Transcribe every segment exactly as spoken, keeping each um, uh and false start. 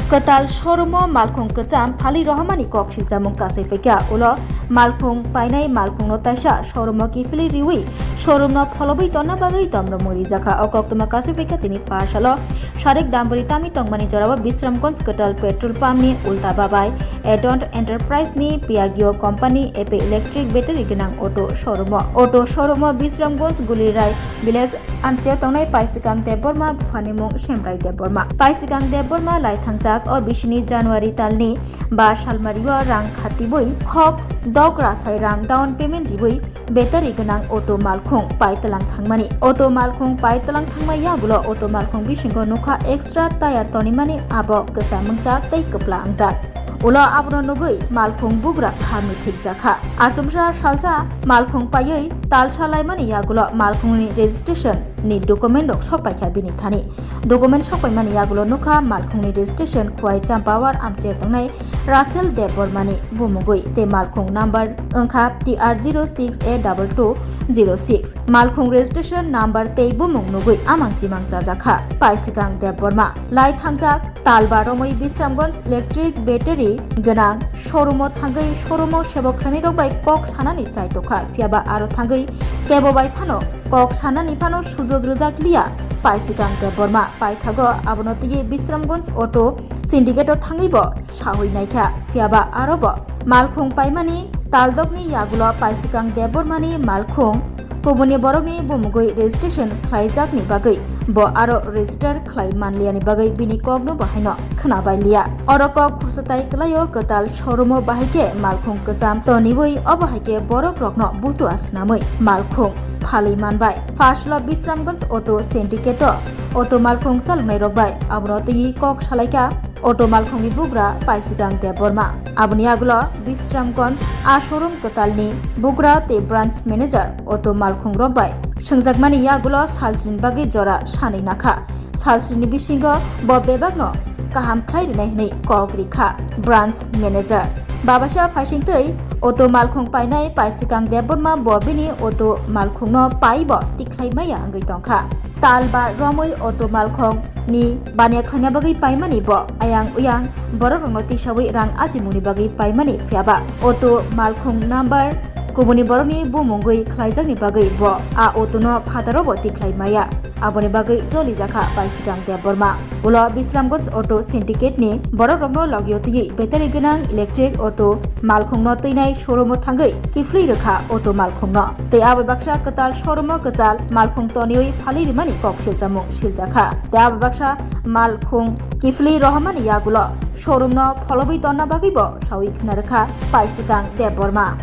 Kwtal showroom o malkhung kwcham phalwi rohormani kok silchamung kasai phaikha. Ulo malkhung painai malkhungno taisa showroom o kiphilwi riwi showroom no pholobwi tonna bagwi tomromwi rijakha. O koktwma kasai phaikha tini phasalo Sarik Dambori tami tongmani jorao Bisramganj Kwtal petrol pump ni ulta babai Adont Enterprise ni Piaggio company A P electric battery gwnang auto showroom o. Auto showroom o Bisramganj Gulirai village amchio tongnai Paisikang Debbarma buphani mung Semrai Debbarma. Paisikang Debbarma lai thangjak o bisini January talni ba salmario rang khatibui khok dok rasai rang down payment ribui battery gwnang auto malkhung paitwlang thangmani. Auto malkhung paitwlang thangma yagulo auto malkhung bisingo nukha extra tire tonimani, abo kwsa mwngjak tei kwpla wngjak. Ulo abono nugwi malkhung bugra kha mithikjakha. Achomsa salsa malkhung paiwi talsa laimani yagulo malkhungni registration ni document rok sok paikha bini thani. Document sok paimani yagulo nukha malkhungni registration Khowai Champawar amchio tongnai Russell Debbarmani bumungwi tei malkhung number wngkha T R zero six A double two zero six. Malkhung registration number tei bumung nugwi amang chimang chajakha Paisikang Debbarma. Lai thangjak talba romwi Bisramganj electric battery gwnang showroom o thangwi showroom o sebok khlainairok bai kok sanani chai tokha, phiyaba aro thangwi kebo bai phano kok sanani phano sujok rwjak liya Paisikang Debbarma. Paithago abono twiwi Bisramganj auto syndicate o thangwi bo sawi naikha, phiyaba aro bo malkhung paimani taldokni yagulo Paisikang Debbarmani malkhung kubuni borokni bumungwi registration khlaijakni bagwi bo aro register khlai manliyani bagwi bini kokno bo haino khwnabai liya. Oro kok khursatai kwlaio kwtal showroom o bahai khe malkhung kwcham toniwi obo hai khe borok rokno butua swnamwi malkhung phalwi manbai. First lo Bisramganj auto syndicate o auto malkhung chaloknai rok bai abono twiwi kok salaikha auto malkhungni bugra Paisikang Debbarma. Aboni yagulo Bisramganj a showroom kwtalni bugra tei branch manager auto malkhung rok bai swngjakmani yagulo salsrini bagwi jora sanwi nakha. Salsrini bisingo bo bebakno kaham khlai rwnai hwnwi kok rikha branch manager. Babaisa phaising twi auto malkhung painai Paisikang Debbarma bo bini auto malkhungno pai bo tikhlai maya wngwi tongkha. Tal ba romwi auto malkhung ni baniya khlaina bagwi paimani bo ayang uyang borok rokno tisawi rang ajimungni bagwi paimani, phiyaba auto malkhung number kubuni borokni bumungwi khlaijakni bagwi bo a auto no phataro bo tikhlai maya. Aboni bagwi jolijakha Paisikang Debbarma. Ulo Bisramganj auto syndicate ni borok rokno logio twiwi battery gwnang electric auto malkhungno twinai showroom o thangwi kiphilwi rwkha auto malkhungno. Tei abo baksa kwtal showroom o kwchal malkhung toniwi phalwi rwmani kok silchamung siljakha. Tei abo baksa malkhung kiphilwi rohormani yagulo showroom no pholobwi tonna bagwi bo sawi khwna rwkha Paisikang Debbarma.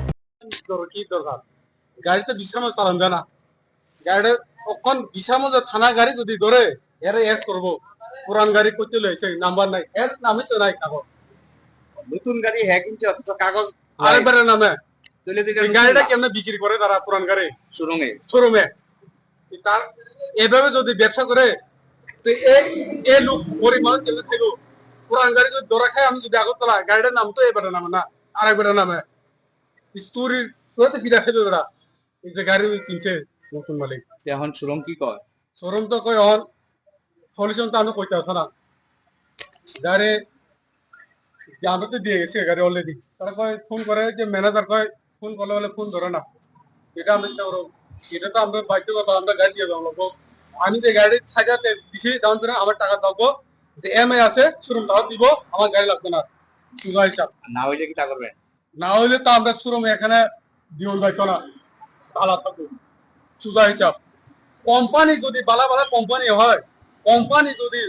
Dor-, ki dorkar? Gari to Bisramganj chalan jana. Gari okkon Bisramganj thana gari jodi dore, ere S korbo. Puran gari koite loi se number nai, S nami to nai kago. নতুন গাড়ি হ্যাঁ কিনছে, অথচ কাগজ নাই। আরেকবারে নামে। তাহলে তো এটা এই নতুন গাড়িটা না। কেমনে বিক্রি করে তারা পুরান গাড়ি? শোরুমে। শোরুমে। তার এভাবে যদি ব্যবসা করে, তো এই, এই লোক গরিব মানুষ কেমনে থাকবো? পুরান গাড়ি যদি ধরা খায়, আমি যদি আগরতলা, গাড়িটার নাম তো এবারে নামে না, আরেকবারে নামে। স্টোরি, স্টোরিতে ফিরে আসে বেটা। এই যে গাড়ি ওই কিনছে নতুন মালিক। তো এখন শোরুম কি কয়? শোরুম তো কয় এখন সলিউশন তো আমি কইতে আসে না। গাড়ি যে আমরা তো দিয়ে গেছি গাড়ি অলরেডি। তারা কয় ফোন করে যে ম্যানেজার কয় ফোন করলে বলে ফোন ধরে না। এটা আমরা চিন্তা করবো। এটা তো আমরা বাধ্যগত, আমরা গাড়ি দিয়ে যাওয়া লাগবো। আমি যে গাড়ি সাজাতে দিছি ডাউন পেমেন্ট আমার টাকা দেবো, যে ইএমআই আছে শোরুম তাও দিব, আমার গাড়ি লাগবে না। সুজা হিসাব। আর না হইলে কি তা করবেন? না হইলে তো আমরা শোরুম এখানে দিও যাইতো না, ভাড়া থাকবো। সুজা হিসাব। কোম্পানি যদি ভালো ভালো কোম্পানি হয়, কোম্পানি যদি,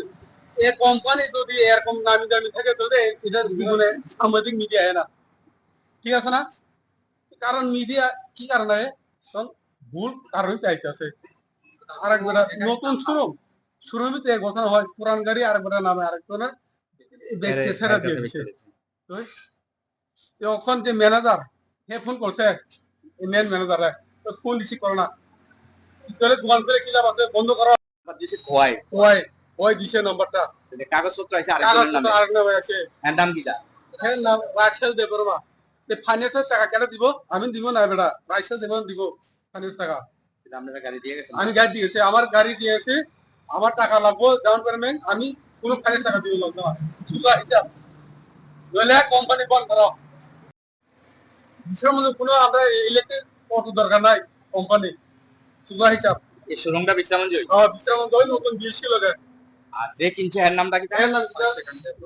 এ কোম্পানি যদি এরকম নামি দামি থাকে, তাহলে এটা জীবনে সাংবাদিক মিডিয়া হয় না, ঠিক আছে না? কারণ মিডিয়া কি কারণে? কারণ ভুল কারণে চাইতেছে। আর এক বেটা নতুন শোরুম, শোরুমে তো এক বছর হয়, পুরান গাড়ি আর এক বেটা নামে আরেকজনের বেচছে, এরে, ছেড়ে এর কাছে দিয়ে দিছে। বেচে দিছে। তো তো এখন যে ম্যানেজার, হে ফোন করছে, এই মেন ম্যানেজার, তো ফোন রিসিভ করে না। তাহলে দোকান খুলে কি লাভ আছে? বন্ধ করো। আমার দিছে খোয়াই। খোয়াই, খোয়াই দিছে নাম্বারটা। এই যে কাগজপত্র আছে আরেকজনের কাগজপত্র নামে। আরেক নামে আছে। এর নাম কি তা? এর নাম রাসেল দেববর্মা। তো ফাইন্যান্সের টাকা কেন দিব? আমি দিব না বেটা, রাসেল দেববর্মা দিব ফাইন্যান্স টাকা। এটা আপনারা গাড়ি দিয়ে গেছেন? আমি গাড়ি দিয়েছি, আমার গাড়ি দিয়েছি, আমার টাকা লাগবো ডাউন পেমেন্ট, আমি কোনো ফাইলে টাকা দিও লাগতো না, সুজা হিসাব, নইলে কোম্পানি বন্ধ করো। বিশ্রামগঞ্জে কোনো আমরা ইলেকট্রিক অটো দরকার নাই, কোম্পানি সুজা হিসাব। এই শোরুমটা বিশ্রামগঞ্জ? হ্যাঁ, বিশ্রামগঞ্জ ওই নতুন বিএসসি লগে। আর যে কিনছে এর নামটা কি? এর নাম কি?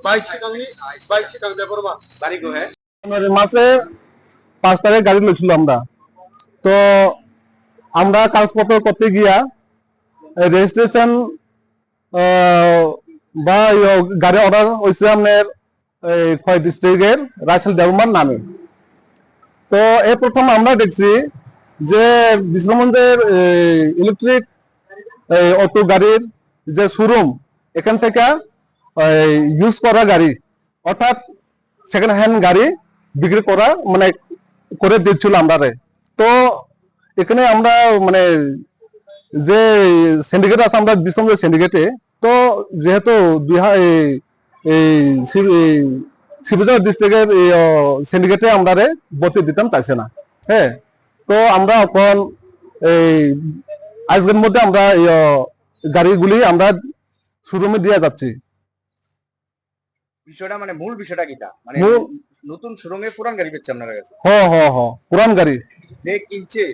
বাইশ কান্দি, বাইশ কান্দি দেববর্মা। বাড়ি কোথায়? জানুয়ারি মাসে পাঁচ তারিখ গাড়ি লইছিল আমরা। তো আমরা কাগজপত্র করতে গিয়া রেজিস্ট্রেশন বা ইয়ো, গাড়ি অর্ডার হয়েছে আপনার এই খোয়াই ডিস্ট্রিক্টের রাসেল দেববর্মার নামে। তো এই প্রথম আমরা দেখছি যে বিশ্রামগঞ্জের ইলেকট্রিক অটো গাড়ির যে শোরুম, এখান থেকে ইউজ করা গাড়ি, অর্থাৎ সেকেন্ড হ্যান্ড গাড়ি বিক্রি করা, মানে, করে দিচ্ছিল আমরারে। তো এখানে আমরা, মানে, যে সিন্ডিকেট আছে, আমরা বিশ্রামগঞ্জ সিন্ডিকেটে, তো যেহেতু দুই হা-, এই, এই শিব-, এই শিবচর ডিস্ট্রিক্টের এই, ও, সিন্ডিকেটে আমরারে ভর্তি দিতাম চাইছে না। হ্যাঁ, তো আমরা এখন এই আজকের মধ্যে আমরা এই, ও, গাড়িগুলি আমরা শোরুমে দিয়ে যাচ্ছি। বিষয়টা মানে মূল বিষয়টা কিটা? মানে মূল নতুন শোরুমে পুরান গাড়ি বেচছে আপনার কাছে? হ, হ, হ, পুরান গাড়ি। যে কিনছে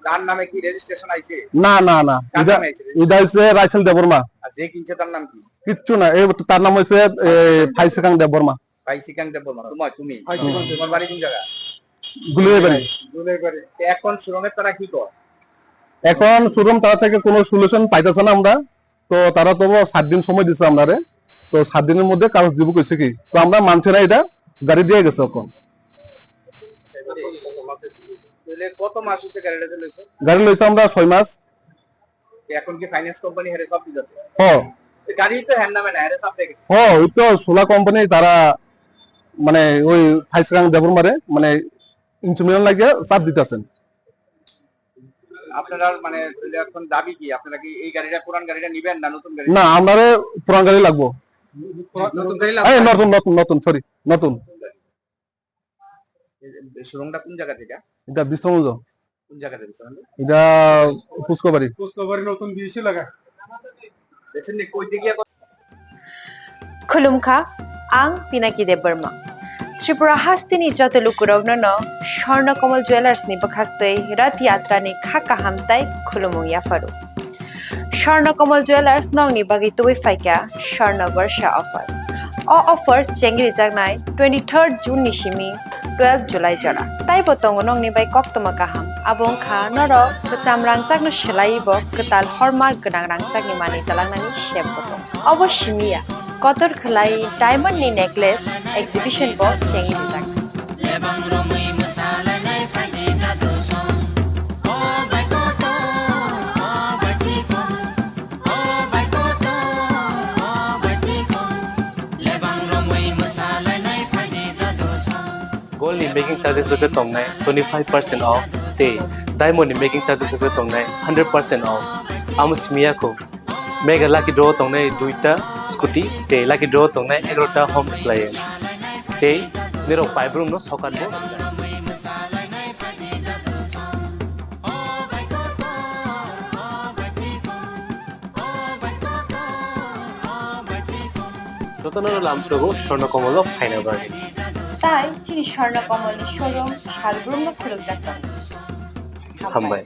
তার নামে কি রেজিস্ট্রেশন আইছে? না, না, না, কার এটা, নামে আইছে এটা registration? হচ্ছে রাইসেল দেববর্মা। আর যে কিনছে তার নাম কি? কিচ্ছু না, এই তার নাম হচ্ছে, এ, ফাইসিকাং দেববর্মা। ফাইসিকাং দেববর্মা, তোমার, তুমি? ফাইসিকাং দেববর্মা। তোমার বাড়ি কোন জায়গা? গুলিয়াবাড়ি। গুলিয়াবাড়ি। তো এখন শোরুমের তারা কি কর? এখন শোরুম তারা থেকে কোনো সলিউশন পাইতেছে না আমরা। তো তারা তো সাত দিন সময় দিছে আমরারে। তো সাত দিনের মধ্যে কাগজ দিব কইছে কি? তো আমরা মানছি না এটা, গাড়ি দিয়ে গেছে এখন। তাহলে কত মাস হচ্ছে গাড়িটা চলেছে? গাড়ি লইছে আমরা ছয় মাস। এখন কি ফাইন্যান্স কোম্পানি হেরে সব ঠিক আছে? হ। তো গাড়ি তো হ্যান্ড নামে না, হেরে সব দেখে। হ, ওই তো সোলা কোম্পানি তারা মানে ওই ফাইসিকাং দেববর্মারে মানে ইনস্ট্রুমেন্ট লাগিয়ে চাপ দিতেছেন। আপনারা মানে তাহলে এখন দাবি কি? আপনারা কি এই গাড়িটা, পুরান গাড়িটা নিবেন না নতুন গাড়ি? না, আমারে পুরান গাড়ি লাগবো। নতুন গাড়ি লাগবে? এই নতুন, নতুন, নতুন, সরি, নতুন। এই শোরুমটা কোন জায়গা থেকে? এটা বিশ্রামগঞ্জ। কোন জায়গা থেকে বিশ্রামগঞ্জ? এটা পুষ্করবাড়ি। পুষ্করবাড়ি নতুন বিএসসি লাগা। দেখছেন নি, কই দিকে Khulumkha, ang Pinaki Debbarma. Tripura hasteni joto lukurokno no Swarna Kamal Jewellers ni bwkhaktwi Rath Yatra ni kha kaham tai khulumung yapharu. Swarna Kamal Jewellers nokni bagwi tubui phaikha Swarna Barsha offer. O offer chengrijaknai twenty-third June ni simi twelve July jora. Taibo tongo nokni bai koktwma kaham. Abo wngkha norok kwcham rangchakno swlaiwi bo kwtal hormark gwnang rangchakni manwi twlangnani sep bo tongo. Obo simi ya, kotor khwlai diamond ni necklace exhibition bo chengwi rijak. Lebang romwi mwsalainai phaidi jadu song. O bai kotor, o bai chikon. O bai kotor, o bai chikon. Lebang romwi mwsalainai phaidi jadu song. Gold ni making charges rok tongnai twenty five percent off, tei diamond ni making charges rok tongnai hundred percent off. Amo simi ya kho. Mega lucky draw tongnai duita scooty tei lucky draw tongnai egarota home appliance. Tei nirok paibrum no sokat bo. Jotono lamsogo Swarna Kamal o phaina bagwi. Tai chini Swarna Kamal ni showroom salbrum no khulukjak tongo. Hambai.